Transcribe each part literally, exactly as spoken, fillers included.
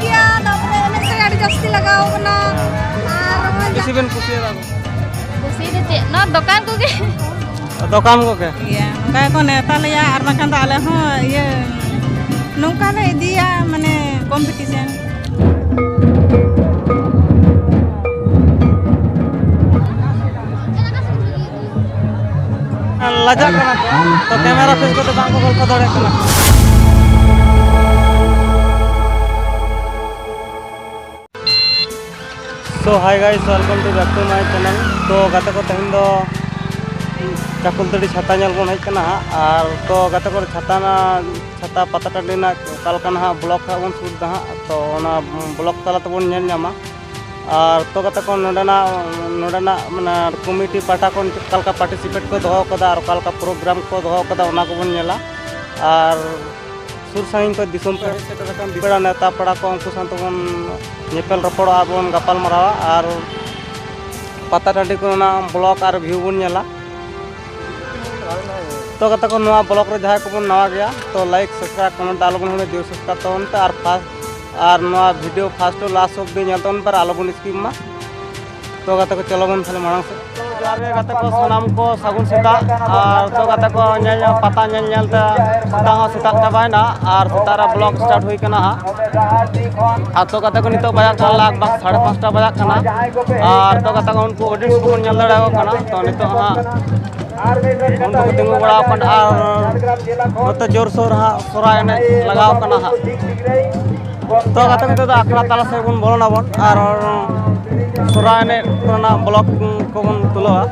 ᱜᱮᱭᱟ, ᱛᱟᱯᱚᱨᱮ ᱮᱱᱮᱡ ᱥᱮᱨᱮᱧ ᱟᱹᱰᱤ ᱡᱟᱹᱥᱛᱤ ᱞᱟᱜᱟᱣ ᱠᱟᱱᱟ᱾ ᱟᱨ ᱱᱚᱜᱼᱚᱭ ᱵᱮᱥᱤ ᱵᱮᱱ ᱠᱩᱥᱤᱭᱟᱫᱟ? ᱠᱩᱥᱤ ᱫᱚ ᱪᱮᱫ, ᱱᱚᱣᱟ ᱫᱚᱠᱟᱱ ᱠᱚᱜᱮ᱾ ᱫᱚᱠᱟᱱ ᱠᱚᱜᱮ? ᱜᱮᱭᱟ, ᱱᱚᱝᱠᱟ ᱜᱮᱠᱚ ᱱᱮᱣᱛᱟ ᱞᱮᱭᱟ, ᱟᱨ ᱵᱟᱝᱠᱷᱟᱱ ᱫᱚ ᱟᱞᱮ ᱦᱚᱸ ᱤᱭᱟᱹ ᱱᱚᱝᱠᱟ ᱞᱮ ᱤᱫᱤᱭᱟ, ᱢᱟᱱᱮ ᱠᱚᱢᱯᱤᱴᱤᱥᱮᱱ᱾ ᱞᱟᱡᱟᱜ ᱠᱟᱱᱟ ᱠᱚ, ᱛᱚ ᱠᱮᱢᱮᱨᱟ ᱯᱷᱮᱥ ᱠᱟᱛᱮ ᱵᱟᱝ ᱠᱚ ᱜᱚᱞᱯᱷᱚ ᱫᱟᱲᱮᱭᱟᱜ ᱠᱟᱱᱟ᱾ So hi guys, welcome to back to my channel. ᱛᱚ ᱜᱟᱛᱮ ᱠᱚ, ᱛᱮᱦᱮᱧ ᱫᱚ ᱪᱟᱠᱚᱞᱛᱟᱹᱲᱤ ᱪᱷᱟᱛᱟ ᱧᱮᱞ ᱵᱚᱱ ᱦᱮᱡ ᱠᱟᱱᱟ ᱦᱟᱸᱜ᱾ ᱟᱨ ᱛᱚ ᱜᱟᱛᱮ ᱠᱚ, ᱪᱷᱟᱛᱟ ᱨᱮᱱᱟᱜ, ᱪᱷᱟᱛᱟ ᱯᱟᱛᱟ ᱴᱟᱺᱰᱤ ᱨᱮᱱᱟᱜ ᱚᱠᱟ ᱞᱮᱠᱟ ᱱᱟᱦᱟᱜ ᱵᱞᱚᱜ ᱦᱟᱸᱜ ᱵᱚᱱ ᱥᱩᱴ ᱫᱟ ᱦᱟᱸᱜ, ᱛᱚ ᱚᱱᱟ ᱵᱞᱚᱜ ᱛᱟᱞᱟ ᱛᱮᱵᱚᱱ ᱧᱮᱞ ᱧᱟᱢᱟ᱾ ᱟᱨ ᱛᱚ ᱜᱟᱛᱮ ᱠᱚ, ᱱᱚᱰᱮᱱᱟᱜ, ᱱᱚᱰᱮᱱᱟᱜ ᱢᱟᱱᱮ ᱠᱚᱢᱤᱴᱤ ᱯᱟᱦᱴᱟ ᱠᱷᱚᱱ ᱚᱠᱟ ᱞᱮᱠᱟ ᱯᱟᱨᱴᱤᱥᱤᱯᱮᱴ ᱠᱚ ᱫᱚᱦᱚ ᱠᱟᱫᱟ ᱟᱨ ᱚᱠᱟ ᱞᱮᱠᱟ ᱯᱨᱳᱜᱨᱟᱢ ᱠᱚ ᱫᱚᱦᱚ ᱠᱟᱫᱟ, ᱚᱱᱟ ᱠᱚᱵᱚᱱ ᱧᱮᱞᱟ᱾ ᱟᱨ ᱥᱩᱨ ᱥᱟᱺᱜᱤᱧ ᱠᱷᱚᱱ ᱫᱤᱥᱚᱢ ᱯᱮᱲᱟ ᱱᱮᱣᱛᱟ ᱯᱮᱲᱟ ᱠᱚ, ᱩᱱᱠᱩ ᱥᱟᱶ ᱛᱮᱵᱚᱱ ᱧᱮᱯᱮᱞ ᱨᱚᱯᱚᱲᱚᱜᱼᱟ, ᱵᱚᱱ ᱜᱟᱯᱟᱞ ᱢᱟᱨᱟᱣᱟ ᱟᱨ ᱯᱟᱛᱟ ᱴᱟᱺᱰᱤ ᱠᱚᱨᱮᱱᱟᱜ ᱵᱞᱚᱜ ᱟᱨ ᱵᱷᱤᱭᱩ ᱵᱚᱱ ᱧᱮᱞᱟ᱾ ᱛᱚ ᱜᱟᱛᱮ ᱠᱚ, ᱱᱚᱣᱟ ᱵᱞᱚᱜ ᱨᱮ ᱡᱟᱦᱟᱸᱭ ᱠᱚᱵᱚᱱ ᱱᱟᱣᱟ ᱜᱮᱭᱟ, ᱛᱚ ᱞᱟᱭᱤᱠ, ᱥᱟᱵᱥᱠᱨᱟᱭᱤᱵ, ᱠᱚᱢᱮᱱᱴ ᱟᱞᱚᱵᱚᱱ ᱦᱤᱲᱤᱧᱟ, ᱡᱳᱨ ᱥᱟᱵᱥᱠᱨᱟᱭᱤᱵ ᱛᱟᱵᱚᱱ ᱯᱮ ᱟᱨ ᱯᱷᱟᱥᱴ ᱟᱨ ᱱᱚᱣᱟ ᱵᱷᱤᱰᱤᱭᱳ ᱯᱷᱟᱥᱴ ᱴᱩ ᱞᱟᱥᱴ ᱚᱵᱫᱤ ᱧᱮᱞ ᱛᱟᱵᱚᱱ ᱯᱮ ᱟᱨ ᱟᱞᱚᱵᱚᱱ ᱥᱠᱤᱯ ᱢᱟ᱾ ᱛᱚ ᱜᱟᱛᱮ ᱠᱚ, ᱪᱚᱞᱚ ᱵᱚᱱ ᱛᱟᱦᱞᱮ ᱢᱟᱲᱟᱝ ᱥᱮᱫ᱾ ᱡᱚᱦᱟᱨ ᱜᱮ ᱜᱟᱛᱮ ᱠᱚ, ᱥᱟᱱᱟᱢ ᱠᱚ ᱥᱟᱹᱜᱩᱱ ᱥᱮᱛᱟᱜ᱾ ᱟᱨ ᱛᱚ ᱜᱟᱛᱮ ᱠᱚ, ᱧᱮᱞ ᱧᱮᱞ, ᱯᱟᱛᱟ ᱧᱮᱞ ᱧᱮᱞ ᱛᱮ ᱥᱮᱛᱟᱜ ᱦᱚᱸ ᱥᱮᱛᱟᱜ ᱪᱟᱵᱟᱭᱮᱱᱟ ᱟᱨ ᱥᱮᱛᱟᱜ ᱨᱮ ᱵᱞᱚᱜ ᱥᱴᱟᱨᱴ ᱦᱩᱭ ᱠᱟᱱᱟ ᱦᱟᱸᱜ᱾ ᱟᱨ ᱛᱚ ᱜᱟᱛᱮ ᱠᱚ, ᱱᱤᱛᱚᱜ ᱵᱟᱡᱟᱜ ᱠᱟᱱᱟ ᱞᱟᱜᱽ ᱵᱷᱟᱜᱽ ᱥᱟᱲᱮ ᱯᱟᱸᱪᱴᱟ ᱵᱟᱡᱟᱜ ᱠᱟᱱᱟ᱾ ᱟᱨ ᱛᱚ ᱜᱟᱛᱮ ᱠᱚ, ᱩᱱᱠᱩ ᱚᱰᱤᱭᱮᱱᱥ ᱠᱚᱵᱚᱱ ᱧᱮᱞ ᱫᱟᱲᱮᱭᱟᱠᱚ ᱠᱟᱱᱟ᱾ ᱛᱚ ᱱᱤᱛᱚᱜ ᱦᱟᱸᱜ ᱩᱱᱠᱩ ᱠᱚ ᱛᱤᱸᱜᱩ ᱵᱟᱲᱟ ᱟᱠᱟᱱ ᱟᱨ ᱱᱚᱛᱮ ᱡᱳᱨᱥᱳᱨ ᱦᱟᱸᱜ ᱥᱚᱨᱦᱟᱭ ᱮᱱᱮᱡ ᱞᱟᱜᱟᱣ ᱠᱟᱱᱟ ᱦᱟᱸᱜ᱾ ᱛᱚ ᱜᱟᱛᱮ ᱠᱚ, ᱱᱤᱛᱚᱜ ᱫᱚ ᱟᱠᱷᱲᱟ ᱛᱟᱞᱟ ᱥᱮᱫ ᱵᱚᱱ ᱵᱚᱞᱚᱱᱟᱵᱚᱱ ᱟᱨ ᱥᱚᱨᱦᱟᱭ ᱮᱱᱮᱡ ᱠᱚᱨᱮᱱᱟᱜ ᱵᱞᱚᱜ ᱠᱚᱵᱚᱱ ᱛᱩᱞᱟᱹᱣᱟ᱾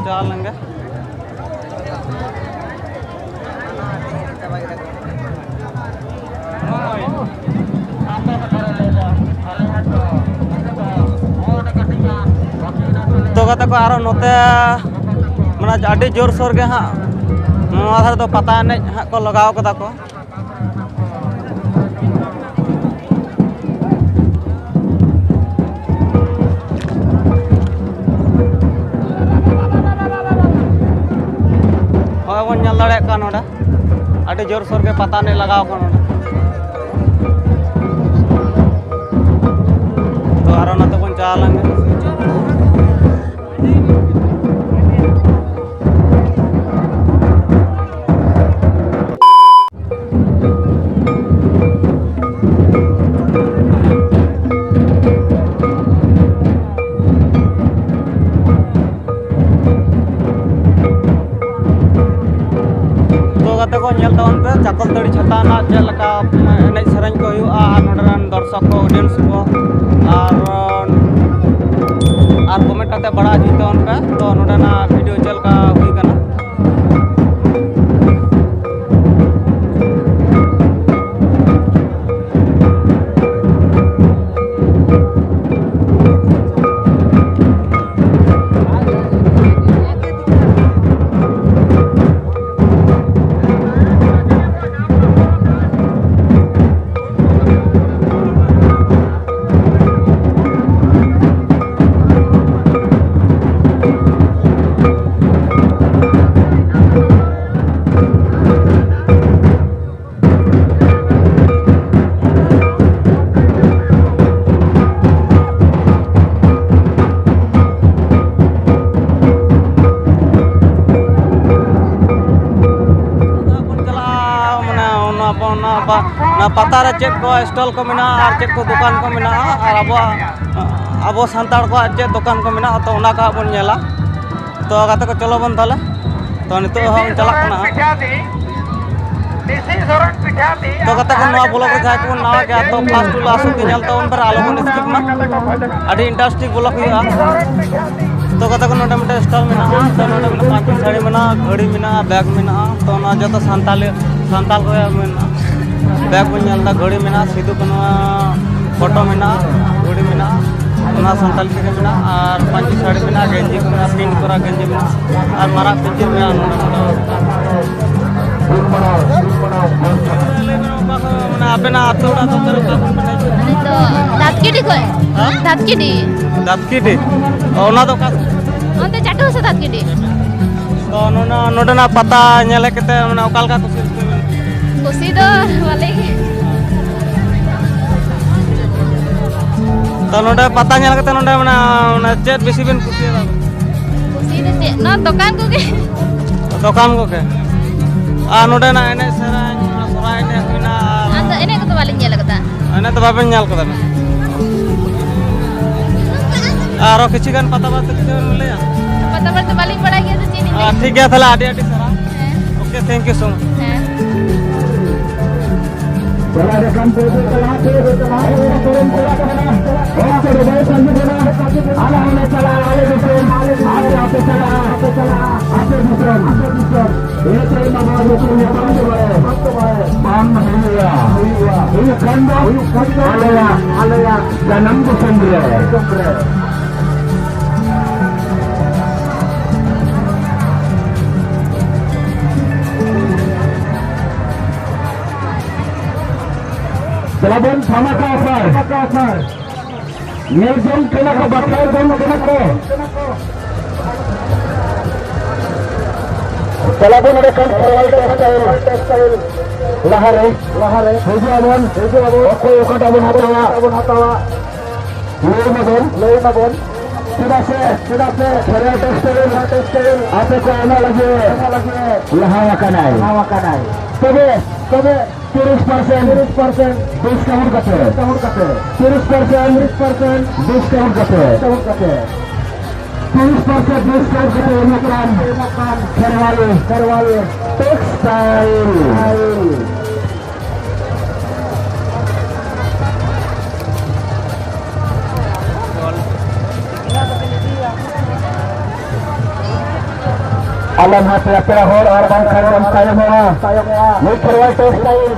ᱪᱟᱞᱟᱣ ᱞᱮᱱ ᱜᱮ᱾ ᱛᱚ ᱜᱟᱛᱮ ᱠᱚ, ᱟᱨᱚ ᱱᱚᱛᱮ ᱢᱟᱱᱮ ᱟᱹᱰᱤ ᱡᱳᱨᱥᱳᱨ ᱜᱮ ᱦᱟᱸᱜ ᱱᱚᱣᱟ ᱫᱷᱟᱨᱮ ᱫᱚ ᱯᱟᱛᱟ ᱮᱱᱮᱡ ᱦᱟᱸᱜ ᱠᱚ ᱞᱟᱜᱟᱣ ᱠᱟᱫᱟ ᱠᱚ᱾ ᱦᱚᱸᱜᱼᱚᱭ ᱵᱚᱱ ᱧᱮᱞ ᱱᱚᱰᱮ ᱟᱹᱰᱤ ᱡᱳᱨᱥᱳᱨ ᱜᱮ ᱯᱟᱛᱟ ᱮᱱᱮᱡ ᱞᱟᱜᱟᱣ ᱠᱟᱱᱟ ᱱᱚᱰᱮ᱾ ᱛᱚ ᱟᱨᱚ ᱱᱚᱛᱮ ᱵᱚᱱ ᱪᱟᱞᱟᱣ ᱞᱮᱱ ᱜᱮ᱾ ᱛᱚ ᱜᱟᱛᱮ ᱠᱚ, ᱧᱮᱞ ᱛᱟᱵᱚᱱ ᱯᱮ ᱪᱟᱠᱚᱞᱛᱟᱹᱲᱤ ᱪᱷᱟᱛᱟ ᱨᱮᱱᱟᱜ ᱪᱮᱫ ᱞᱮᱠᱟ ᱮᱱᱮᱡ ᱥᱮᱨᱮᱧ ᱠᱚ ᱦᱩᱭᱩᱜᱼᱟ, ᱟᱨ ᱱᱚᱰᱮ ᱨᱮᱱ ᱫᱚᱨᱥᱚᱠ ᱠᱚ, ᱚᱰᱤᱭᱮᱱᱥ ᱠᱚ, ᱟᱨ, ᱟᱨ ᱠᱚᱢᱮᱱᱴ ᱠᱟᱛᱮ ᱵᱟᱲᱟᱭ ᱦᱚᱪᱚᱧ ᱛᱟᱵᱚᱱ ᱯᱮ᱾ ᱛᱚ ᱱᱚᱰᱮᱱᱟᱜ ᱵᱷᱤᱰᱤᱭᱳ ᱪᱮᱫ ᱞᱮᱠᱟ ᱦᱩᱭ ᱠᱟᱱᱟ᱾ ᱪᱟᱞᱟᱜᱼᱟ, ᱢᱟᱱᱮ ᱚᱱᱟ ᱵᱚᱱ, ᱚᱱᱟ ᱯᱟ-, ᱚᱱᱟ ᱯᱟᱛᱟ ᱨᱮ ᱪᱮᱫ ᱠᱚ ᱥᱴᱚᱞ ᱠᱚ ᱢᱮᱱᱟᱜᱼᱟ ᱟᱨ ᱪᱮᱫ ᱠᱚ ᱫᱚᱠᱟᱱ ᱠᱚ ᱢᱮᱱᱟᱜᱼᱟ, ᱟᱨ ᱟᱵᱚᱣᱟᱜ, ᱟᱵᱚ ᱥᱟᱱᱛᱟᱲ ᱠᱚᱣᱟᱜ ᱪᱮᱫ ᱫᱚᱠᱟᱱ ᱠᱚ ᱢᱮᱱᱟᱜᱼᱟ, ᱛᱚ ᱚᱱᱟ ᱠᱚ ᱦᱟᱸᱜ ᱵᱚᱱ ᱧᱮᱞᱟ᱾ ᱛᱚ ᱜᱟᱛᱮ ᱠᱚ, ᱪᱚᱞᱚ ᱵᱚᱱ ᱛᱟᱦᱚᱞᱮ᱾ ᱛᱚ ᱱᱤᱛᱚᱜ ᱦᱚᱸ ᱵᱚᱱ ᱪᱟᱞᱟᱜ ᱠᱟᱱᱟ ᱦᱟᱸᱜ᱾ ᱛᱚ ᱜᱟᱛᱮ ᱠᱚ, ᱱᱚᱣᱟ ᱵᱞᱚᱜ ᱨᱮ ᱡᱟᱦᱟᱸᱭ ᱠᱚᱵᱚᱱ ᱱᱟᱣᱟ ᱜᱮᱭᱟ, ᱛᱚ first to last ᱚᱵᱫᱤ ᱧᱮᱞ ᱛᱟᱵᱚᱱ ᱯᱮ, ᱟᱞᱚ ᱵᱚᱱ skip ᱢᱟ, ᱟᱹᱰᱤ interesting ᱵᱞᱚᱜ ᱦᱩᱭᱩᱜᱼᱟ᱾ ᱛᱚ ᱜᱟᱛᱮ ᱠᱚ, ᱱᱚᱰᱮ ᱢᱤᱫᱴᱮᱱ ᱥᱴᱚᱞ ᱢᱮᱱᱟᱜᱼᱟ, ᱛᱚ ᱱᱚᱰᱮ ᱢᱤᱫᱴᱮᱱ ᱯᱟᱹᱧᱪᱤ ᱥᱟᱹᱲᱤ ᱢᱮᱱᱟᱜᱼᱟ, ᱜᱷᱟᱹᱲᱤ ᱢᱮᱱᱟᱜᱼᱟ, ᱵᱮᱜᱽ ᱢᱮᱱᱟᱜᱼᱟ, ᱛᱚ ᱚᱱᱟ ᱡᱚᱛᱚ ᱥᱟᱱᱛᱟᱞᱤ, ᱥᱟᱱᱛᱟᱞ ᱠᱚᱣᱟᱜ ᱢᱮᱱᱟᱜᱼᱟ᱾ ᱵᱮᱜᱽ ᱵᱚᱱ ᱧᱮᱞ ᱮᱫᱟ, ᱜᱷᱟᱹᱲᱤ ᱢᱮᱱᱟᱜᱼᱟ, ᱥᱤᱫᱩ ᱠᱟᱹᱱᱩ ᱯᱷᱳᱴᱳ ᱢᱮᱱᱟᱜᱼᱟ, ᱜᱷᱟᱹᱲᱤ ᱢᱮᱱᱟᱜᱼᱟ, ᱚᱱᱟ ᱥᱟᱱᱛᱟᱞᱤ ᱛᱮᱜᱮ ᱢᱮᱱᱟᱜᱼᱟ, ᱟᱨ ᱯᱟᱹᱧᱪᱤ ᱥᱟᱹᱲᱤ ᱢᱮᱱᱟᱜᱼᱟ, ᱜᱮᱧᱡᱤ ᱠᱚ ᱢᱮᱱᱟᱜᱼᱟ, ᱯᱤᱱᱴ ᱠᱚᱨᱟ ᱜᱮᱧᱡᱤ ᱢᱮᱱᱟᱜᱼᱟ, ᱟᱨ ᱢᱟᱨᱟᱜ ᱯᱤᱧᱪᱟᱹᱨ ᱢᱮᱱᱟᱜᱼᱟ ᱱᱚᱰᱮ᱾ ᱞᱟᱹᱭ ᱵᱮᱱ, ᱚᱠᱟ ᱠᱚ, ᱢᱟᱱᱮ ᱟᱵᱮᱱᱟᱜ ᱟᱹᱛᱩ ᱚᱲᱟᱜ ᱫᱚ ᱚᱠᱟᱨᱮ, ᱚᱠᱟ ᱠᱷᱚᱱ ᱵᱮᱱ ᱦᱮᱡ ᱠᱟᱱᱟ? ᱟᱹᱞᱤᱧ ᱫᱚ ᱫᱟᱛᱠᱤᱰᱤ ᱠᱷᱚᱱ᱾ ᱦᱮᱸ? ᱫᱟᱛᱠᱤᱰᱤ᱾ ᱫᱟᱛᱠᱤᱰᱤ? ᱚ, ᱚᱱᱟ ᱫᱚ ᱚᱠᱟ ᱥᱮᱫ? ᱚᱱᱛᱮ ᱪᱟᱴᱩ ᱥᱮ ᱫᱟᱛᱠᱤᱰᱤ᱾ ᱛᱚ ᱱᱚᱰᱮ, ᱱᱚᱰᱮᱱᱟᱜ ᱯᱟᱛᱟ ᱧᱮᱞ ᱦᱮᱡ ᱠᱟᱛᱮ ᱢᱟᱱᱮ ᱚᱠᱟ ᱞᱮᱠᱟ ᱠᱩᱥᱤ ᱨᱟᱹᱥᱠᱟᱹ ᱵᱮᱱ? ᱠᱩᱥᱤ ᱫᱚ ᱵᱷᱟᱞᱮ ᱜᱮ᱾ ᱛᱚ ᱱᱚᱰᱮ ᱯᱟᱛᱟ ᱧᱮᱞ ᱠᱟᱛᱮ ᱱᱚᱰᱮ ᱢᱟᱱᱮ, ᱢᱟᱱᱮ ᱪᱮᱫ ᱵᱮᱥᱤ ᱵᱮᱱ ᱠᱩᱥᱤᱭᱟᱫᱟ? ᱠᱩᱥᱤ ᱫᱚ ᱪᱮᱫ, ᱱᱚᱣᱟ ᱫᱚᱠᱟᱱ ᱠᱚᱜᱮ᱾ ᱫᱚᱠᱟᱱ ᱠᱚᱜᱮ? ᱟᱨ ᱱᱚᱰᱮᱱᱟᱜ ᱮᱱᱮᱡ ᱥᱮᱨᱮᱧ, ᱥᱚᱦᱨᱟᱭ ᱮᱱᱮᱡ ᱦᱩᱭᱱᱟ, ᱟᱨ ᱟᱫᱚ ᱮᱱᱮᱡ ᱠᱚᱫᱚ ᱵᱟᱹᱞᱤᱧ ᱧᱮᱞ ᱟᱠᱟᱫᱟ᱾ ᱮᱱᱮᱡ ᱫᱚ ᱵᱟᱵᱮᱱ ᱧᱮᱞ ᱠᱟᱫᱟ ᱵᱮᱱ? ᱟᱨᱚ ᱠᱤᱪᱷᱩ ᱜᱟᱱ ᱯᱟᱛᱟ ᱵᱟᱨᱮᱛᱮ ᱠᱤᱪᱷᱩ ᱵᱮᱱ ᱞᱟᱹᱭᱟ? ᱯᱟᱛᱟ ᱵᱟᱨᱮᱛᱮ ᱵᱟᱹᱞᱤᱧ ᱵᱟᱲᱟᱭ ᱜᱮᱭᱟ, ᱟᱫᱚ ᱪᱮᱫ ᱞᱤᱧ ᱞᱟᱹᱭᱟ? ᱴᱷᱤᱠ ᱜᱮᱭᱟ, ᱛᱟᱦᱚᱞᱮ ᱟᱹᱰᱤ ᱟᱹᱰᱤ ᱥᱟᱨᱦᱟᱣ᱾ ᱦᱮᱸ᱾ Okay, thank you so much. ᱦᱮᱸ᱾ ᱵᱟᱝ ᱦᱩᱭᱩᱜᱼᱟ᱾ ᱦᱩᱭᱩᱜ ᱠᱷᱟᱱ ᱫᱚ ᱟᱞᱮᱭᱟᱜ, ᱟᱞᱮᱭᱟᱜ ᱡᱟᱱᱟᱢ ᱫᱤᱥᱚᱢ ᱨᱮ᱾ ᱫᱮᱞᱟ ᱵᱚᱱ ᱫᱷᱟᱢᱟᱠᱟ ᱚᱯᱷᱟᱨ᱾ ᱧᱮᱞ ᱡᱚᱝ ᱠᱟᱱᱟ ᱠᱚ, ᱵᱟᱠᱷᱟᱱ ᱡᱚᱝ ᱠᱟᱱᱟ ᱠᱚ᱾ ᱫᱮᱞᱟ ᱵᱚᱱ ᱚᱸᱰᱮ ᱠᱷᱚᱱ ᱯᱷᱚᱨᱣᱟᱨᱰ ᱴᱮᱠᱥᱴᱟᱭᱤᱞ ᱞᱟᱦᱟᱨᱮ, ᱞᱟᱦᱟᱨᱮ ᱦᱤᱡᱩᱜ ᱟᱵᱚᱱ, ᱦᱤᱡᱩᱜ ᱟᱵᱚᱱ᱾ ᱚᱠᱚᱭ ᱚᱠᱟᱴᱟᱜ ᱵᱚᱱ ᱦᱟᱛᱟᱣᱟ, ᱚᱠᱟᱴᱟᱜ ᱵᱚᱱ ᱦᱟᱛᱟᱣᱟ᱾ ᱞᱟᱹᱭ ᱢᱟᱵᱚᱱ, ᱞᱟᱹᱭ ᱢᱟᱵᱚᱱ᱾ ᱪᱮᱫᱟᱜ ᱥᱮ, ᱪᱮᱫᱟᱜ ᱥᱮ ᱯᱷᱚᱨᱣᱟᱨᱰ ᱴᱮᱠᱥᱴᱟᱭᱤᱞ, ᱯᱷᱚᱨᱣᱟᱨᱰ ᱴᱮᱠᱥᱴᱟᱭᱤᱞ ᱟᱯᱮ ᱠᱚ ᱮᱢᱚᱜ ᱞᱟᱹᱜᱤᱫ ᱮᱢᱚᱜ ᱞᱟᱹᱜᱤᱫ ᱞᱟᱦᱟ ᱟᱠᱟᱱᱟᱭ᱾ ᱞᱟᱦᱟ ᱟᱠᱟᱱᱟᱭ᱾ ᱛᱚᱵᱮ, ᱛᱚᱵᱮ ᱛᱤᱨᱤᱥ ᱯᱟᱨᱥᱮᱱᱴ, ᱛᱤᱨᱤᱥ ᱯᱟᱨᱥᱮᱱᱴ ᱰᱤᱥᱠᱟᱣᱩᱱᱴ ᱠᱟᱛᱮ, ᱰᱤᱥᱠᱟᱣᱩᱱᱴ ᱠᱟᱛᱮ, ᱛᱤᱨᱤᱥ ᱯᱟᱨᱥᱮᱱᱴ, ᱛᱤᱨᱤᱥ ᱯᱟᱨᱥᱮᱱᱴ ᱰᱤᱥᱠᱟᱣᱩᱱᱴ ᱠᱟᱛᱮ, ᱰᱤᱥᱠᱟᱣᱩᱱᱴ ᱠᱟᱛᱮ, ᱛᱤᱨᱤᱥ ᱯᱟᱨᱥᱮᱱᱴ ᱰᱤᱥᱠᱟᱣᱩᱱᱴ ᱠᱟᱛᱮ ᱮᱢᱚᱜ ᱠᱟᱱ ᱮᱢᱚᱜ ᱠᱟᱱ ᱠᱷᱮᱨᱣᱟᱞ, ᱠᱷᱮᱨᱣᱟᱞ ᱴᱮᱠᱥᱴᱟᱭᱤᱞ᱾ ᱴᱮᱠᱥᱴᱟᱭᱤᱞ᱾ ᱟᱞᱚᱢ ᱦᱟᱯᱮᱭᱟ ᱯᱮᱲᱟ ᱦᱚᱲ, ᱟᱨ ᱵᱟᱝᱠᱷᱟᱱ ᱵᱚᱱ ᱛᱟᱭᱚᱢᱚᱜᱼᱟ᱾ ᱱᱩᱭ ᱠᱷᱮᱨᱣᱟᱞ ᱴᱮᱠᱥᱴᱟᱭᱤᱞ᱾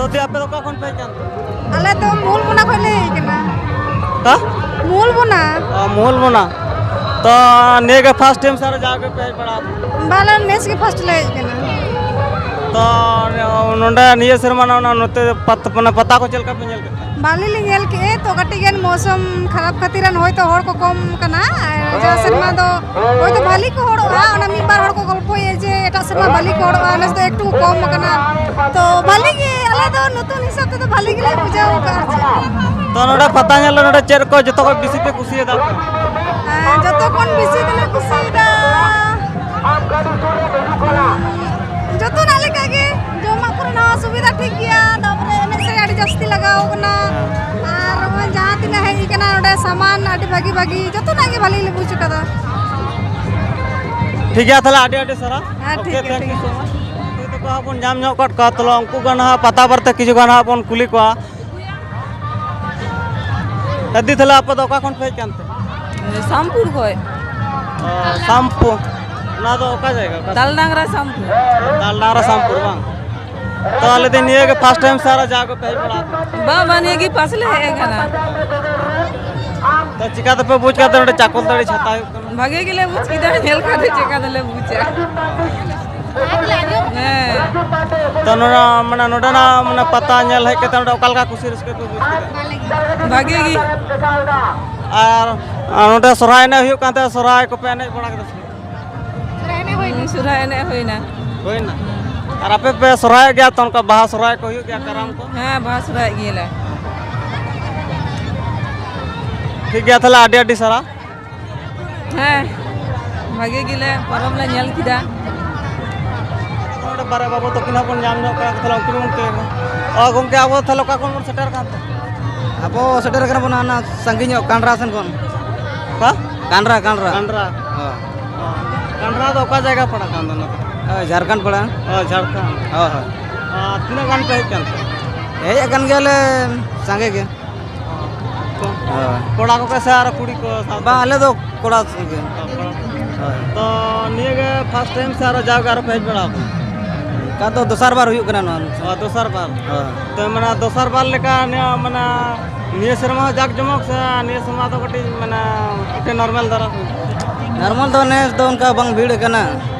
ᱛᱚ ᱫᱤ, ᱟᱯᱮ ᱫᱚ ᱚᱠᱟ ᱠᱷᱚᱱ ᱯᱮ ᱦᱮᱡ ᱟᱠᱟᱱ ᱛᱮ? ᱟᱞᱮ ᱫᱚ ᱢᱩᱞᱵᱚᱱᱟ ᱠᱷᱚᱱ ᱞᱮ ᱦᱮᱡ ᱟᱠᱟᱱᱟ᱾ ᱚᱠᱟ? ᱢᱩᱞᱵᱚᱱᱟ᱾ ᱚ, ᱢᱩᱞᱵᱚᱱᱟ᱾ ᱛᱚ ᱱᱤᱭᱟᱹ ᱜᱮ ᱯᱷᱟᱥᱴ ᱴᱟᱭᱤᱢ ᱥᱮ ᱟᱨᱚ ᱡᱟᱣ ᱜᱮ ᱯᱮ ᱦᱮᱡ ᱵᱟᱲᱟ ᱟᱠᱟᱱᱟ? ᱵᱟᱞᱮ, ᱱᱮᱥ ᱜᱮ ᱯᱷᱟᱥᱴ ᱞᱮ ᱦᱮᱡ ᱟᱠᱟᱱᱟ᱾ ᱛᱚ ᱱᱚᱰᱮ ᱱᱤᱭᱟᱹ ᱥᱮᱨᱢᱟ ᱱᱚᱜᱼᱚ ᱱᱚᱣᱟ ᱱᱚᱛᱮ ᱯᱟᱛ-, ᱢᱟᱱᱮ ᱯᱟᱛᱟ ᱠᱚ ᱪᱮᱫ ᱞᱮᱠᱟ ᱯᱮ ᱧᱮᱞ ᱠᱮᱫᱟ? ᱵᱟᱹᱞᱤ ᱞᱮ ᱧᱮᱞ ᱠᱮᱜᱼᱟ, ᱛᱚ ᱠᱟᱹᱴᱤᱡ ᱜᱟᱱ ᱢᱳᱥᱚᱢ ᱠᱷᱟᱨᱟᱯ ᱠᱷᱟᱹᱛᱤᱨ ᱦᱚᱭᱛᱳ ᱦᱚᱲ ᱠᱚ ᱠᱚᱢ ᱠᱟᱱᱟ᱾ ᱟᱨ ᱡᱟᱣ ᱥᱮᱨᱢᱟ ᱫᱚ ᱦᱚᱭᱛᱳ ᱵᱷᱟᱹᱞᱤ ᱠᱚ ᱦᱚᱲᱚᱜᱼᱟ, ᱚᱱᱟ ᱢᱤᱫ ᱵᱟᱨ ᱦᱚᱲ ᱠᱚ ᱜᱚᱞᱯᱚᱭᱟ ᱡᱮ ᱮᱴᱟᱜ ᱥᱮᱨᱢᱟ ᱵᱷᱟᱹᱞᱤ ᱠᱚ ᱦᱚᱲᱚᱜᱼᱟ, ᱱᱮᱥ ᱫᱚ ᱮᱠᱴᱩ ᱠᱚᱢ ᱟᱠᱟᱱᱟ᱾ ᱛᱚ ᱵᱷᱟᱹᱞᱤ ᱜᱮ, ᱟᱞᱮ ᱫᱚ ᱱᱚᱛᱩᱱ ᱦᱤᱥᱟᱹᱵ ᱛᱮᱫᱚ ᱵᱷᱟᱹᱞᱤ ᱜᱮᱞᱮ ᱵᱩᱡᱷᱟᱹᱣ ᱟᱠᱟᱫᱼᱟ ᱟᱨ ᱪᱮᱫ᱾ ᱛᱚ ᱱᱚᱰᱮ ᱯᱟᱛᱟ ᱧᱮᱞ ᱨᱮ ᱱᱚᱰᱮ ᱪᱮᱫ ᱠᱚ ᱡᱚᱛᱚ ᱠᱷᱚᱱ ᱵᱮᱥᱤ ᱯᱮ ᱠᱩᱥᱤᱭᱟᱫᱟ? ᱦᱮᱸ, ᱡᱚᱛᱚ ᱠᱷᱚᱱ ᱵᱮᱥᱤ ᱫᱚᱞᱮ ᱠᱩᱥᱤᱭᱟᱫᱟ ᱡᱚᱛᱚᱱᱟᱜ ᱞᱮᱠᱟ ᱜᱮ, ᱡᱚᱢᱟᱜ ᱠᱚᱨᱮᱱᱟᱜ ᱦᱚᱸ ᱥᱩᱵᱤᱫᱷᱟ ᱴᱷᱤᱠ ᱜᱮᱭᱟ, ᱛᱟᱨᱯᱚᱨᱮ ᱮᱱᱮᱡ ᱥᱮᱨᱮᱧ ᱟᱹᱰᱤ ᱡᱟᱹᱥᱛᱤ ᱞᱟᱜᱟᱣ ᱠᱟᱱᱟ᱾ ᱟᱨ ᱱᱚᱜᱼᱚᱭ ᱡᱟᱦᱟᱸ ᱛᱤᱱᱟᱹᱜ ᱦᱮᱡ ᱟᱠᱟᱱᱟ ᱱᱚᱰᱮ ᱥᱟᱢᱟᱱ ᱟᱹᱰᱤ ᱵᱷᱟᱹᱜᱤ ᱵᱷᱟᱹᱜᱤ, ᱡᱚᱛᱚᱱᱟᱜ ᱜᱮ ᱵᱷᱟᱹᱞᱤ ᱞᱮ ᱵᱩᱡᱽ ᱟᱠᱟᱫᱟ᱾ ᱴᱷᱤᱠ ᱜᱮᱭᱟ, ᱛᱟᱦᱚᱞᱮ ᱟᱹᱰᱤ ᱟᱹᱰᱤ ᱥᱟᱨᱦᱟᱣ᱾ ᱦᱮᱸ, ᱴᱷᱤᱠ ᱜᱮᱭᱟ, ᱴᱷᱤᱠ ᱜᱮᱭᱟ᱾ ᱜᱟᱛᱮ ᱛᱟᱠᱚ ᱦᱚᱸ ᱵᱚᱱ ᱧᱟᱢ ᱧᱚᱜ ᱠᱟᱫ ᱠᱚᱣᱟ, ᱛᱟᱦᱚᱞᱮ ᱩᱱᱠᱩ ᱜᱮ ᱱᱟᱦᱟᱜ ᱯᱟᱛᱟ ᱵᱟᱨᱮᱛᱮ ᱠᱤᱪᱷᱩ ᱜᱟᱱ ᱦᱟᱸᱜ ᱵᱚᱱ ᱠᱩᱞᱤ ᱠᱚᱣᱟ᱾ ᱫᱤ, ᱛᱟᱦᱚᱞᱮ ᱟᱯᱮ ᱫᱚ ᱚᱠᱟ ᱠᱷᱚᱱ ᱯᱮ ᱦᱮᱡ ᱠᱟᱱ ᱛᱮ? ᱥᱟᱢᱯᱩᱨ ᱠᱷᱚᱡ᱾ ᱚ, ᱥᱟᱢᱯᱩᱨ᱾ ᱚᱱᱟ ᱫᱚ ᱚᱠᱟ ᱡᱟᱭᱜᱟ? ᱚᱠᱟ ᱫᱟᱞᱰᱟᱝᱨᱟ ᱥᱟᱢᱯᱩᱨ᱾ ᱫᱟᱞᱰᱟᱝᱨᱟ ᱥᱟᱢᱯᱩᱨ ᱵᱟᱝ? ᱛᱚ ᱟᱞᱮ ᱫᱚ ᱱᱤᱭᱟᱹ ᱜᱮ ᱯᱷᱟᱥᱴ ᱴᱟᱭᱤᱢ ᱥᱮ ᱟᱨᱚ ᱡᱟ ᱠᱚ ᱯᱮ ᱦᱮᱡ ᱵᱟᱲᱟ ᱟᱠᱟᱱᱟ? ᱵᱟᱝ, ᱵᱟᱝ, ᱱᱤᱭᱟᱹ ᱜᱮ ᱯᱷᱟᱥᱴ ᱞᱮ ᱦᱮᱡ ᱟᱠᱟᱱᱟ᱾ ᱛᱚ ᱪᱤᱠᱟ ᱛᱮᱯᱮ ᱵᱩᱡᱽ ᱠᱟᱫᱟ ᱱᱚᱰᱮ ᱪᱟᱠᱚᱞ ᱛᱟᱹᱲᱤ ᱪᱷᱟᱛᱟ ᱦᱩᱭᱩᱜ ᱠᱟᱱᱟ? ᱵᱷᱟᱜᱮ ᱜᱮᱞᱮ ᱵᱩᱡᱽ ᱠᱮᱫᱟ, ᱧᱮᱞ ᱠᱟᱛᱮ ᱪᱮᱠᱟ ᱫᱚᱞᱮ ᱵᱩᱡᱟ᱾ ᱦᱮᱸ᱾ ᱛᱚ ᱱᱚᱰᱮ, ᱢᱟᱱᱮ, ᱱᱚᱰᱮᱱᱟᱜ, ᱢᱟᱱᱮ, ᱯᱟᱛᱟ ᱧᱮᱞ ᱦᱮᱡ ᱠᱟᱛᱮ ᱱᱚᱰᱮ ᱚᱠᱟ ᱞᱮᱠᱟ ᱠᱩᱥᱤ ᱨᱟᱹᱥᱠᱟᱹ ᱯᱮ ᱵᱩᱡᱽ ᱠᱮᱫᱟ? ᱵᱷᱟᱜᱮ ᱜᱮ᱾ ᱟᱨ, ᱟᱨ ᱱᱚᱰᱮ ᱥᱚᱨᱦᱟᱭ ᱮᱱᱮᱡ ᱦᱩᱭᱩᱜ ᱠᱟᱱ ᱛᱟᱦᱮᱸᱫ, ᱥᱚᱨᱦᱟᱭ ᱠᱚᱯᱮ ᱮᱱᱮᱡ ᱵᱟᱲᱟ ᱠᱮᱫᱟ ᱥᱮ ᱵᱟᱝ? ᱥᱚᱨᱦᱟᱭ ᱮᱱᱮᱡ ᱦᱩᱭᱱᱟ᱾ ᱦᱩᱭᱱᱟ? ᱟᱨ ᱟᱯᱮ ᱯᱮ ᱥᱚᱨᱦᱟᱭᱚᱜ ᱜᱮᱭᱟ ᱛᱚ, ᱚᱱᱠᱟ ᱵᱟᱦᱟ ᱥᱚᱨᱦᱟᱭ ᱠᱚ ᱦᱩᱭᱩᱜ ᱜᱮᱭᱟ, ᱠᱟᱨᱟᱢ ᱠᱚ? ᱦᱮᱸ, ᱵᱟᱦᱟ ᱥᱚᱨᱦᱟᱭᱚᱜ ᱜᱮᱭᱟᱞᱮ᱾ ᱴᱷᱤᱠ ᱜᱮᱭᱟ, ᱛᱟᱦᱚᱞᱮ ᱟᱹᱰᱤ ᱟᱹᱰᱤ ᱥᱟᱨᱦᱟᱣ᱾ ᱦᱮᱸ, ᱵᱷᱟᱜᱮ ᱜᱮᱞᱮ ᱯᱚᱨᱚᱵᱽ ᱞᱮ ᱧᱮᱞ ᱠᱮᱫᱟ᱾ ᱱᱚᱰᱮ ᱵᱟᱨᱭᱟ ᱵᱟᱹᱵᱩ ᱛᱟᱹᱠᱤᱱ ᱦᱟᱸᱜ ᱵᱚᱱ ᱧᱟᱢ ᱧᱚᱜ ᱠᱟᱱᱟ, ᱛᱟᱦᱚᱞᱮ ᱩᱱᱠᱤᱱ ᱵᱚᱱ ᱠᱚᱭᱚᱜ ᱠᱚᱣᱟ᱾ ᱚ, ᱜᱚᱢᱠᱮ, ᱟᱵᱚ ᱛᱟᱦᱚᱞᱮ ᱚᱠᱟ ᱠᱷᱚᱱ ᱵᱚᱱ ᱥᱮᱴᱮᱨ ᱟᱠᱟᱱ ᱛᱮ? ᱟᱵᱚ ᱥᱮᱴᱮᱨ ᱟᱠᱟᱱᱟ ᱵᱚᱱ ᱦᱟᱱᱟ ᱥᱟᱺᱜᱤᱧ ᱧᱚᱜ ᱠᱟᱱᱰᱨᱟ ᱥᱮᱱ ᱠᱷᱚᱱ᱾ ᱚᱠᱟ? ᱠᱟᱱᱰᱨᱟ, ᱠᱟᱱᱰᱨᱟ᱾ ᱠᱟᱱᱰᱨᱟ᱾ ᱦᱳᱭ᱾ ᱚ, ᱠᱟᱱᱰᱨᱟ ᱫᱚ ᱚᱠᱟ ᱡᱟᱭᱜᱟ ᱯᱟᱲᱟᱜ ᱠᱟᱱ ᱛᱟᱵᱚᱱᱟ? ᱦᱳᱭ, ᱡᱷᱟᱨᱠᱷᱚᱸᱰ ᱯᱟᱲᱟᱜᱼᱟ᱾ ᱚ, ᱡᱷᱟᱲᱠᱷᱚᱸᱰ᱾ ᱦᱳᱭ, ᱦᱳᱭ᱾ ᱟᱨ ᱛᱤᱱᱟᱹᱜ ᱜᱟᱱ ᱯᱮ ᱦᱮᱡ ᱠᱟᱱ ᱛᱮ? ᱦᱮᱡ ᱟᱠᱟᱱ ᱜᱮᱭᱟᱞᱮ ᱥᱟᱸᱜᱮ ᱜᱮ᱾ ᱚ, ᱦᱳᱭ᱾ ᱠᱚᱲᱟ ᱠᱚᱜᱮ ᱥᱮ ᱟᱨᱚ ᱠᱩᱲᱤ ᱠᱚ ᱥᱟᱶᱛᱮ? ᱵᱟᱝ, ᱟᱞᱮ ᱫᱚ ᱠᱚᱲᱟ ᱥᱮᱫ ᱜᱮ᱾ ᱚ, ᱠᱚᱲᱟ᱾ ᱦᱳᱭ᱾ ᱛᱚ, ᱱᱤᱭᱟᱹ ᱜᱮ ᱯᱷᱟᱥᱴ ᱴᱟᱭᱤᱢ ᱥᱮ ᱟᱨᱚ ᱡᱟᱣᱜᱮ ᱟᱨᱚ ᱯᱮ ᱦᱮᱡ ᱵᱟᱲᱟ ᱟᱠᱟᱱᱟ? ᱟᱫᱚ ᱫᱚᱥᱟᱨ ᱵᱟᱨ ᱦᱩᱭᱩᱜ ᱠᱟᱱᱟ ᱱᱚᱣᱟ᱾ ᱚ, ᱫᱚᱥᱟᱨ ᱵᱟᱨ᱾ ᱦᱳᱭ᱾ ᱛᱚ, ᱢᱟᱱᱮ, ᱫᱚᱥᱟᱨ ᱵᱟᱨ ᱞᱮᱠᱟ ᱱᱤᱭᱟᱹ, ᱢᱟᱱᱮ, ᱱᱤᱭᱟᱹ ᱥᱮᱨᱢᱟ ᱦᱚᱸ ᱡᱟᱠ ᱡᱚᱢᱚᱠ ᱥᱮ ᱱᱤᱭᱟᱹ ᱥᱮᱨᱢᱟ ᱫᱚ ᱠᱟᱹᱴᱤᱡ, ᱢᱟᱱᱮ, ᱮᱠᱴᱩ ᱱᱚᱨᱢᱟᱞ ᱫᱷᱟᱨᱟ ᱦᱩᱭᱩᱜᱼᱟ? ᱱᱚᱨᱢᱟᱞ ᱫᱚ ᱱᱮᱥ ᱫᱚ ᱚᱱᱠᱟ ᱵᱟᱝ ᱵᱷᱤᱲ ᱠᱟᱱᱟ᱾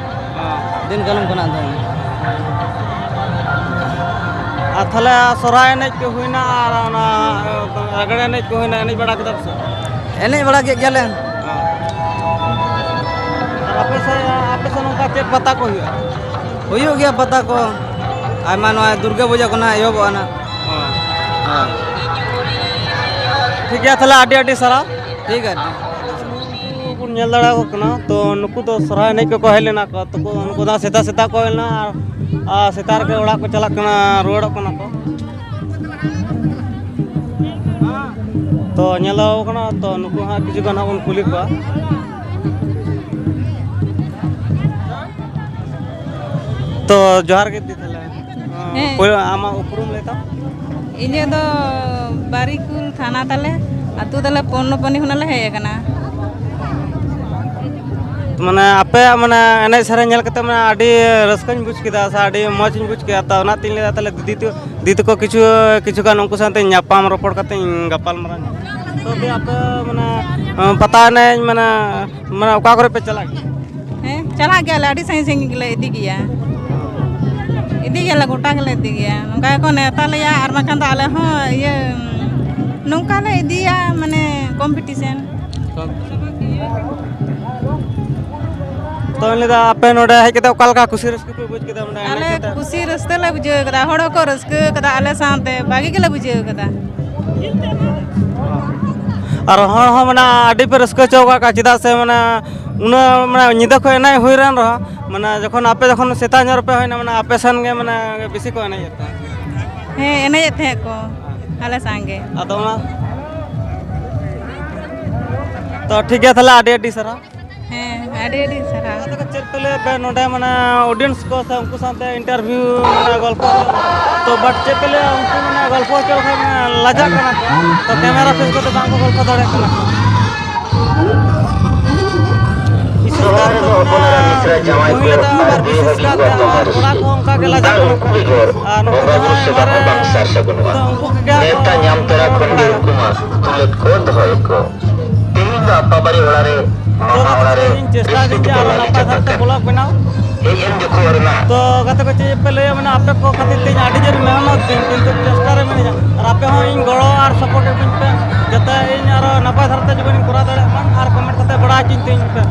ᱦᱮᱸ᱾ ᱫᱤᱱ ᱠᱟᱞᱚᱢ ᱠᱷᱚᱱᱟᱜ ᱫᱚ᱾ ᱟᱨ ᱛᱟᱦᱞᱮ ᱥᱚᱨᱦᱟᱭ ᱮᱱᱮᱡ ᱠᱚ ᱦᱩᱭᱱᱟ ᱟᱨ ᱚᱱᱟ, ᱮ, ᱞᱟᱜᱽᱲᱮ ᱮᱱᱮᱡ ᱠᱚ ᱦᱩᱭᱱᱟ, ᱮᱱᱮᱡ ᱵᱟᱲᱟ ᱠᱮᱫᱟ ᱯᱮ ᱥᱮ? ᱮᱱᱮᱡ ᱵᱟᱲᱟ ᱠᱮᱫ ᱜᱮᱭᱟᱞᱮ᱾ ᱟᱨ ᱟᱯᱮ ᱥᱮᱫ, ᱟᱯᱮ ᱥᱮᱫ ᱱᱚᱝᱠᱟ ᱪᱮᱫ ᱯᱟᱛᱟ ᱠᱚ ᱦᱩᱭᱩᱜᱼᱟ? ᱦᱩᱭᱩᱜ ᱜᱮᱭᱟ ᱯᱟᱛᱟ ᱠᱚ, ᱟᱭᱢᱟ, ᱱᱚᱣᱟ ᱫᱩᱨᱜᱟᱹ ᱯᱩᱡᱟᱹ ᱠᱷᱚᱱᱟᱜ ᱮᱦᱚᱵᱚᱜᱼᱟ ᱱᱟᱜ᱾ ᱦᱮᱸ᱾ ᱦᱮᱸ᱾ ᱴᱷᱤᱠ ᱜᱮᱭᱟ, ᱛᱟᱦᱞᱮ ᱟᱹᱰᱤ ᱟᱹᱰᱤ ᱥᱟᱨᱦᱟᱣ᱾ ᱴᱷᱤᱠ ᱟᱪᱷᱮ᱾ ᱵᱚᱱ ᱧᱮᱞ ᱫᱟᱲᱮᱭᱟᱠᱚ ᱠᱟᱱᱟ, ᱛᱚ ᱱᱩᱠᱩ ᱫᱚ ᱥᱚᱨᱦᱟᱭ ᱮᱱᱮᱡ ᱠᱚᱠᱚ ᱦᱮᱡ ᱞᱮᱱᱟ ᱠᱚ, ᱛᱚ ᱱᱩᱠᱩ ᱫᱚ ᱥᱮᱛᱟᱜ ᱥᱮᱛᱟᱜ ᱠᱚ ᱦᱮᱡ ᱞᱮᱱᱟ ᱟᱨ, ᱟᱨ ᱥᱮᱛᱟᱜ ᱨᱮᱜᱮ ᱚᱲᱟᱜ ᱠᱚ ᱪᱟᱞᱟᱜ ᱠᱟᱱᱟ, ᱨᱩᱣᱟᱹᱲᱚᱜ ᱠᱟᱱᱟ ᱠᱚ᱾ ᱛᱚ ᱧᱮᱞᱚᱜ ᱠᱟᱱᱟ, ᱛᱚ ᱱᱩᱠᱩ ᱦᱟᱸᱜ ᱠᱤᱪᱷᱩ ᱜᱟᱱ ᱦᱟᱸᱜ ᱵᱚᱱ ᱠᱩᱞᱤ ᱠᱚᱣᱟ᱾ ᱛᱚ ᱡᱚᱦᱟᱨ ᱜᱮ ᱫᱤ, ᱛᱟᱦᱞᱮ᱾ ᱦᱮᱸ᱾ ᱯᱳᱭᱞᱳ ᱟᱢᱟᱜ ᱩᱯᱨᱩᱢ ᱞᱟᱹᱭ ᱛᱟᱢ᱾ ᱤᱧᱟᱹᱜ ᱫᱚ ᱵᱟᱨᱤᱠᱩᱞ ᱛᱷᱟᱱᱟ ᱛᱟᱞᱮ, ᱟᱹᱛᱩ ᱛᱟᱞᱮ ᱯᱚᱱᱱᱚᱯᱟᱱᱤ ᱠᱷᱚᱱᱟᱜ ᱞᱮ ᱦᱮᱡ ᱟᱠᱟᱱᱟ᱾ ᱢᱟᱱᱮ ᱟᱯᱮᱭᱟᱜ, ᱢᱟᱱᱮ, ᱮᱱᱮᱡ ᱥᱮᱨᱮᱧ ᱧᱮᱞ ᱠᱟᱛᱮ, ᱢᱟᱱᱮ, ᱟᱹᱰᱤ ᱨᱟᱹᱥᱠᱟᱹᱧ ᱵᱩᱡᱽ ᱠᱮᱫᱟ ᱥᱮ ᱟᱹᱰᱤ ᱢᱚᱡᱽ ᱤᱧ ᱵᱩᱡᱽ ᱠᱮᱫᱟ᱾ ᱛᱚ ᱚᱱᱟᱛᱤᱧ ᱞᱟᱹᱭᱫᱟ, ᱛᱟᱦᱞᱮ ᱫᱤᱫᱤ ᱛᱚ, ᱫᱤᱫᱤ ᱛᱟᱠᱚ ᱠᱤᱪᱷᱩ, ᱠᱤᱪᱷᱩ ᱜᱟᱱ ᱩᱱᱠᱩ ᱥᱟᱶᱛᱮ ᱧᱟᱯᱟᱢ ᱨᱚᱯᱚᱲ ᱠᱟᱛᱮᱧ ᱜᱟᱯᱟᱞ ᱢᱟᱨᱟᱣ ᱧᱚᱜ᱾ ᱛᱚ ᱫᱤ, ᱟᱯᱮ, ᱢᱟᱱᱮ, ᱯᱟᱛᱟ ᱮᱱᱮᱡ, ᱢᱟᱱᱮ, ᱢᱟᱱᱮ, ᱚᱠᱟ ᱠᱚᱨᱮ ᱯᱮ ᱪᱟᱞᱟᱜ ᱜᱮᱭᱟ? ᱦᱮᱸ, ᱪᱟᱞᱟᱜ ᱜᱮᱭᱟᱞᱮ, ᱟᱹᱰᱤ ᱥᱟᱺᱜᱤᱧ ᱥᱟᱺᱜᱤᱧ ᱜᱮᱞᱮ ᱤᱫᱤ ᱜᱮᱭᱟ᱾ ᱤᱫᱤ ᱜᱮᱭᱟᱞᱮ, ᱜᱚᱴᱟ ᱜᱮᱞᱮ ᱤᱫᱤ ᱜᱮᱭᱟ᱾ ᱱᱚᱝᱠᱟ ᱜᱮᱠᱚ ᱱᱮᱣᱛᱟ ᱞᱮᱭᱟ, ᱟᱨ ᱵᱟᱝᱠᱷᱟᱱ ᱫᱚ ᱟᱞᱮ ᱦᱚᱸ, ᱤᱭᱟᱹ, ᱱᱚᱝᱠᱟ ᱞᱮ ᱤᱫᱤᱭᱟ, ᱢᱟᱱᱮ, ᱠᱚᱢᱯᱤᱴᱤᱥᱮᱱ᱾ ᱛᱚ, ᱞᱟᱹᱭᱫᱟ, ᱟᱯᱮ ᱱᱚᱰᱮ ᱦᱮᱡ ᱠᱟᱛᱮ ᱚᱠᱟ ᱞᱮᱠᱟ ᱠᱩᱥᱤ ᱨᱟᱹᱥᱠᱟᱹ ᱯᱮ ᱵᱩᱡᱽ ᱠᱮᱫᱟ? ᱢᱟᱱᱮ, ᱮᱱᱮᱡ ᱟᱞᱮ ᱠᱟᱛᱮ? ᱠᱩᱥᱤ ᱨᱟᱹᱥᱠᱟᱹ ᱞᱮ ᱵᱩᱡᱷᱟᱹᱣ ᱠᱟᱫᱟ, ᱦᱚᱲ ᱦᱚᱸᱠᱚ ᱨᱟᱹᱥᱠᱟᱹ ᱠᱟᱫᱟ, ᱟᱞᱮ ᱥᱟᱶᱛᱮ ᱵᱷᱟᱜᱤ ᱜᱮᱞᱮ ᱵᱩᱡᱷᱟᱹᱣ ᱠᱟᱫᱟ᱾ ᱟᱨ ᱦᱚᱲ ᱦᱚᱸ, ᱢᱟᱱᱮ, ᱟᱹᱰᱤ ᱯᱮ ᱨᱟᱹᱥᱠᱟᱹ ᱦᱚᱪᱚ ᱟᱠᱟᱫ ᱠᱚᱣᱟ, ᱪᱮᱫᱟᱜ ᱥᱮ, ᱢᱟᱱᱮ, ᱩᱱᱟᱹᱜ, ᱢᱟᱱᱮ, ᱧᱤᱫᱟᱹ ᱠᱷᱚᱱ ᱮᱱᱮᱡ ᱦᱩᱭ ᱨᱮᱱ ᱨᱮᱦᱚᱸ, ᱢᱟᱱᱮ, ᱡᱚᱠᱷᱚᱱ ᱟᱯᱮ ᱡᱚᱠᱷᱚᱱ ᱥᱮᱛᱟᱜ ᱧᱚᱜ ᱨᱮᱯᱮ ᱦᱩᱭᱱᱟ, ᱢᱟᱱᱮ, ᱟᱯᱮ ᱥᱮᱱ ᱜᱮ, ᱢᱟᱱᱮ, ᱵᱮᱥᱤ ᱠᱚ ᱮᱱᱮᱡᱮᱫ ᱛᱟᱦᱮᱸᱫ᱾ ᱦᱮᱸ, ᱮᱱᱮᱡᱮᱫ ᱛᱟᱦᱮᱸᱫ ᱠᱚ ᱟᱞᱮ ᱥᱟᱝᱜᱮ᱾ ᱟᱫᱚ ᱚᱱᱟ, ᱛᱚ, ᱴᱷᱤᱠ ᱜᱮᱭᱟ, ᱛᱟᱦᱞᱮ ᱟᱹᱰᱤ ᱟᱹᱰᱤ ᱥᱟᱨᱦᱟᱣ᱾ ᱦᱮᱸ, ᱟᱹᱰᱤ ᱟᱹᱰᱤ ᱥᱟᱨᱦᱟᱣ᱾ ᱟᱫᱚ ᱪᱮᱫ ᱯᱮ ᱞᱟᱹᱭᱟ ᱯᱮ ᱱᱚᱰᱮ, ᱢᱟᱱᱮ, audience ᱠᱚ ᱥᱮ ᱩᱱᱠᱩ ᱥᱟᱶᱛᱮ interview, ᱢᱟᱱᱮ, ᱜᱚᱞᱯᱚ? ᱛᱚ, but ᱪᱮᱫ ᱯᱮ ᱞᱟᱹᱭᱟ, ᱩᱱᱠᱩ, ᱢᱟᱱᱮ, ᱜᱚᱞᱯᱚ ᱦᱚᱪᱚ ᱞᱮᱠᱷᱟᱱ, ᱢᱟᱱᱮ, ᱞᱟᱡᱟᱜ ᱠᱟᱱᱟ ᱠᱚ, ᱛᱚ camera face ᱠᱚᱛᱮ ᱵᱟᱝ ᱠᱚ ᱜᱚᱞᱯᱚ ᱫᱟᱲᱮᱭᱟᱜ ᱠᱟᱱᱟ ᱠᱚ᱾ ᱥᱚᱦᱨᱟᱭ ᱨᱮᱫᱚ ᱦᱚᱯᱚᱱ ᱮᱨᱟ, ᱢᱤᱥᱨᱟ, ᱡᱟᱶᱟᱭ ᱠᱚ ᱟᱨ ᱵᱤᱦᱟᱹ ᱦᱤᱡᱩᱜ ᱵᱟᱨᱛᱚᱢᱟ ᱨᱟᱹᱥᱠᱟᱹ᱾ ᱟᱨ ᱩᱱᱠᱩ ᱵᱮᱜᱚᱨ ᱵᱚᱸᱜᱟ ᱵᱩᱨᱩ ᱥᱮᱵᱟ ᱦᱚᱸ ᱵᱟᱝ ᱥᱟᱨ ᱥᱟᱹᱜᱩᱱᱚᱜᱼᱟ᱾ ᱱᱮᱣᱛᱟ ᱧᱟᱢ ᱛᱚᱨᱟ ᱠᱷᱚᱱ ᱜᱮ ᱩᱱᱠᱩ ᱢᱟ ᱫᱩᱞᱟᱹᱲ ᱠᱚ ᱫᱚᱦᱚᱭᱟᱠᱚ᱾ ᱛᱮᱦᱮᱧ ᱫᱚ ᱟᱯᱟ ᱵᱟᱨᱮ ᱚᱲᱟᱜ ᱨᱮ, ᱢᱟᱢᱟ ᱚᱲᱟᱜ ᱨᱮ ᱨᱤᱥᱛᱤ ᱠᱚ ᱞᱟᱞᱮ ᱪᱟᱵᱟ ᱠᱟᱱᱟ᱾ ᱦᱮᱡ ᱮᱱ ᱡᱚᱠᱷᱚᱱ ᱨᱮᱱᱟᱜ ᱛᱚ ᱜᱟᱛᱮ ᱠᱚ, ᱪᱮᱫ ᱯᱮ ᱞᱟᱹᱭᱟ? ᱢᱟᱱᱮ, ᱟᱯᱮ ᱠᱚ ᱠᱷᱟᱹᱛᱤᱨ ᱛᱮ ᱤᱧ ᱟᱹᱰᱤ ᱡᱳᱨ ᱢᱮᱦᱱᱚᱛ ᱫᱤᱧ, ᱠᱤᱱᱛᱩ ᱪᱮᱥᱴᱟ ᱨᱮ ᱢᱤᱱᱟᱹᱧᱟ᱾ ᱟᱨ ᱟᱯᱮ ᱦᱚᱸ ᱤᱧ ᱜᱚᱲᱚ ᱟᱨ ᱥᱟᱯᱳᱨᱴ ᱤᱢᱟᱹᱧ ᱯᱮ, ᱡᱟᱛᱮ ᱤᱧ ᱟᱨᱚ ᱱᱟᱯᱟᱭ ᱫᱷᱟᱨᱟ ᱛᱮ ᱡᱤᱵᱚᱱᱤᱧ ᱠᱚᱨᱟᱣ ᱫᱟᱲᱮᱭᱟᱜ ᱢᱟ᱾ ᱟᱨ ᱠᱚᱢᱮᱱᱴ ᱠᱟᱛᱮ ᱵᱟᱲᱟᱭ ᱦᱚᱪᱚᱧ ᱛᱤᱧ ᱯᱮ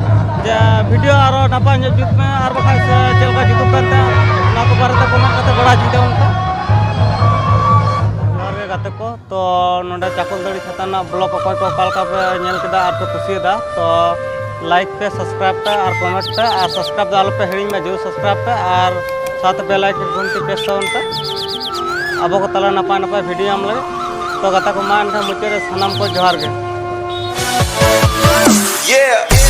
ᱡᱮ ᱵᱷᱤᱰᱤᱭᱳ ᱟᱨᱚ ᱱᱟᱯᱟᱭ ᱧᱚᱜ ᱡᱩᱛ ᱢᱮ, ᱟᱨ ᱵᱟᱠᱷᱟᱡ ᱥᱮ ᱪᱮᱫ ᱞᱮᱠᱟ ᱡᱩᱛᱩᱜ ᱠᱟᱱ ᱛᱟᱦᱮᱸᱫ, ᱚᱱᱟ ᱠᱚ ᱵᱟᱨᱮᱛᱮ ᱠᱚᱢᱮᱱᱴ ᱠᱟᱛᱮ ᱵᱟᱲᱟᱭ ᱦᱚᱪᱚᱧ ᱛᱟᱵᱚᱱ ᱯᱮ᱾ ᱡᱚᱦᱟᱨ ᱜᱮ ᱜᱟᱛᱮ ᱠᱚ᱾ ᱛᱚ ᱱᱚᱰᱮ ᱪᱟᱠᱚᱞᱛᱟᱹᱲᱤ ᱪᱷᱟᱛᱟ ᱨᱮᱱᱟᱜ ᱵᱞᱚᱜ ᱚᱠᱚᱭ ᱠᱚ ᱚᱠᱟ ᱞᱮᱠᱟ ᱯᱮ ᱧᱮᱞ ᱠᱮᱫᱟ ᱟᱨ ᱯᱮ ᱠᱩᱥᱤᱭᱟᱫᱟ, ᱛᱚ ᱞᱟᱭᱤᱠ ᱯᱮ, ᱥᱟᱵᱥᱠᱨᱟᱭᱤᱵ ᱯᱮ ᱟᱨ ᱠᱚᱢᱮᱱᱴ ᱯᱮ, ᱟᱨ ᱥᱟᱵᱥᱠᱨᱟᱭᱤᱵ ᱫᱚ ᱟᱞᱚᱯᱮ ᱦᱤᱲᱤᱧ ᱢᱟ, ᱡᱚᱨᱩᱨ ᱥᱟᱵᱥᱠᱨᱟᱭᱤᱵ ᱯᱮ ᱟᱨ ᱥᱟᱶᱛᱮ ᱵᱮᱞ ᱟᱭᱠᱚᱱ ᱜᱷᱚᱱᱴᱤ ᱯᱨᱮᱥ ᱛᱟᱵᱚᱱ ᱯᱮ, ᱟᱵᱚ ᱠᱚ ᱛᱟᱞᱟ ᱱᱟᱯᱟᱭ ᱱᱟᱯᱟᱭ ᱵᱷᱤᱰᱤᱭᱳ ᱧᱟᱢ ᱞᱟᱹᱜᱤᱫ᱾ ᱛᱚ ᱜᱟᱛᱮ ᱠᱚ, ᱢᱟ ᱮᱱᱠᱷᱟᱱ ᱢᱩᱪᱟᱹᱫ ᱨᱮ ᱥᱟᱱᱟᱢ ᱠᱚ ᱡᱚᱦᱟᱨ ᱜᱮ᱾ Yeah.